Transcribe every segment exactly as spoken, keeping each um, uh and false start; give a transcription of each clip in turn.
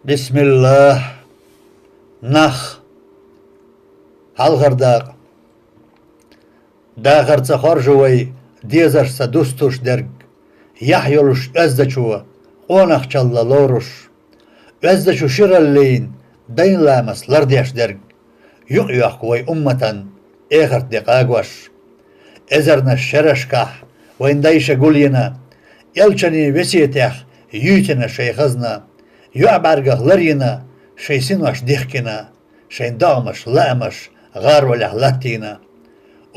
Бисмиллах. Нах. Хьалхара дакъа. Дахарца хоржу вай, дезаршца дустуш дерг, яхь йолуш оьздачо, къонахчалла лоруш, оьздачу шираллин дайн ламаца лардеш дерг, юкъ йохку вай умматан эхарт де къагош. Эзарнаш шерашкахь вайн дайша гулйина, элчанийн весетех юьйцина шайн хазна, йоӀ бӀаьргах ларйина, шайн синош дихкина, шайн догӀмаш, лаамаш гӀаролехь латтийна.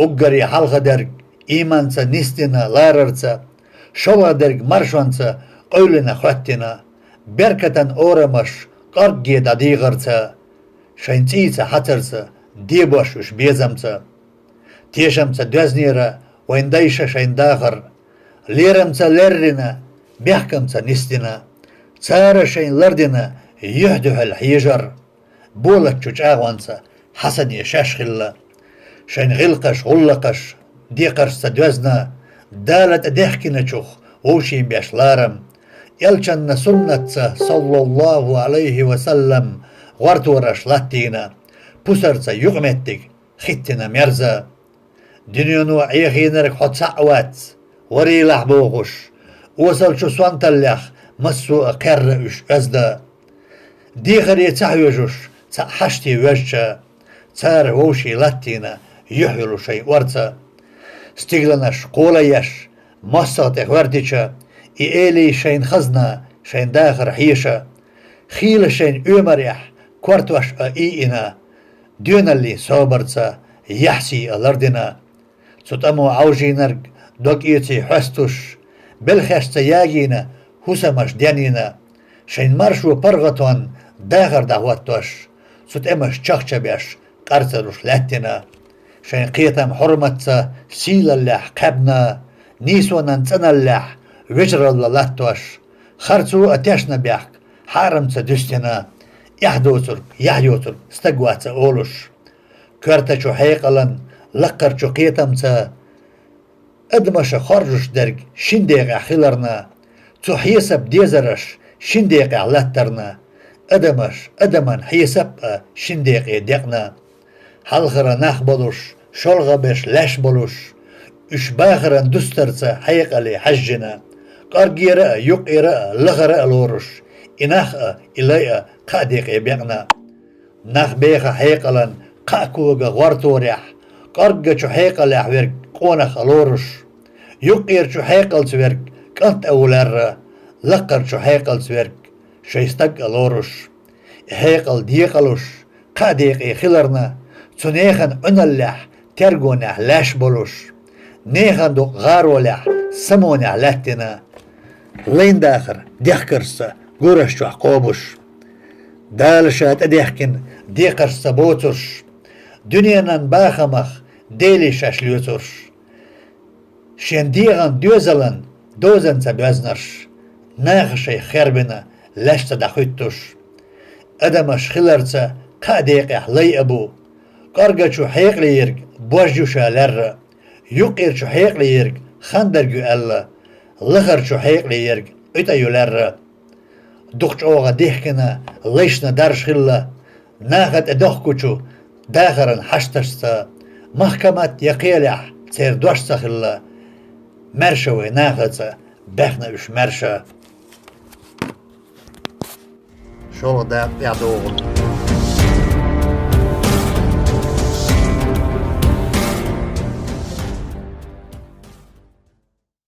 Уггаре хьалха дерг ийманца нисдина ларарца, шолгӀа дерг маршонца къевлина хоьттина, беркатан орамаш кӀоргге дӀадийгӀарца, шайн цӀийца хьацарца дебош уьш безамца. Тешамца доьзнера вайн дайша шайн дахар, лерамца леррина, бехкамца нисдина. Цара шайн лардина юьхь-дуьхьал хьежар, болатчу чӀагӀонца хьасане шаьш хилла. Шайн гӀиллакхаш, гӀуллакхаш, декхаршца доьзна, Дала тӀе дехкиначух вовшийн беш ларам. Элчанна суннатца, саллаллаху алейхи ва саллам, гӀортораш латтийна, пусарца юкъаметтиг хӀиттина мерза. Дуьнено Ӏехийнарг хьо цхьаъ вац, варийлахь бохуш, осалчу сонталлех массо а кхерра уьш оьзда. Дехаре ца хьоьжуш, цхьаъ хьаште вежча, цара вовший латтийна юьхь йолу шайн орца. Стигланаш кхола еш, моссагӀа тӀе хӀоьртича, и элий шайн хазна, шайн дахар хьеша. Хийла шайн оьмарехь кортош а ийина, доьналлин собарца яхь сий а лардина. Цу тӀамо Ӏовжийнарг дог эций хьоьстуш, белхешца ягийна хӀусамаш денйина, шайн маршо паргӀатонан дахар дӀахӀоттош, цу тӀемаш чахчабеш къарцаруш лаьттина. Шайн кхетам хьурматца сийлаллехь кхаьбна, нийсонан цӀаналлехь вежаралла латтош, харцо а тешна бехк хьарамца дуьстина, эхь доцург, яхь йоцург стаг вац а олуш. Коьртачу хьекъалан, лаккхарчу кхетамца адамаша хоржуш дерг шин декъехь хиларна, цу хьесап дезараш шин декъехь латтарна, адамаш, адаман хьесап а шин декъе декъна. Хьалхара нах болуш, шолгӀа берш лаьш болуш, уьш бахаран дустарца хьекъале хьаьжжина, кӀоргера а, юккъера а, лахара а лоруш, и нах а, и лай а кхаа декъе бекъна. Нах беха хьекъалан кхаа кога гӀорторехь, кӀорггачу хьекъалехь верг къонах а лоруш, юккъерчу хьекъалца верг кӀант а ву лаьрра, лаккхарчу хьекъалца верг шайн стаг а лоруш. И хьекъал декъалуш, кхаа декъе хиларна, цу нехан Ӏуьналлехь, тергонехь лаьш болуш, нехан дукъ гӀаролехь, самонехь лаьттина, лайн дахар дехкаршца гураш чохь кхобуш, Дала ша тӀедехкина декхаршца боцурш, дуьненан бахамах Деле шаьш лоьцурш. Шен дегӀан доьзалан дозанца боьзнарш, наха шайх хербина лаьшца дӀахуьттуш. Адамаш хиларца кхаа декъехь лай а бу. КӀоргачу хьекъале ерг бож ю ша лаьрра, юккъерчу хьекъале ерг хандарг ю аьлла, лахарчу хьекъале ерг ӀуьтӀа ю лаьрра. Дукха чӀогӀа дихкина лайшна дарж хилла, наха тӀе дохкучу дахаран хьашташца, махкамат я кхелехь церан дош ца хилла, маьрша вай нахаца баьхна уьш маьрша. ШолгӀа дакъа тӀехь догӀург.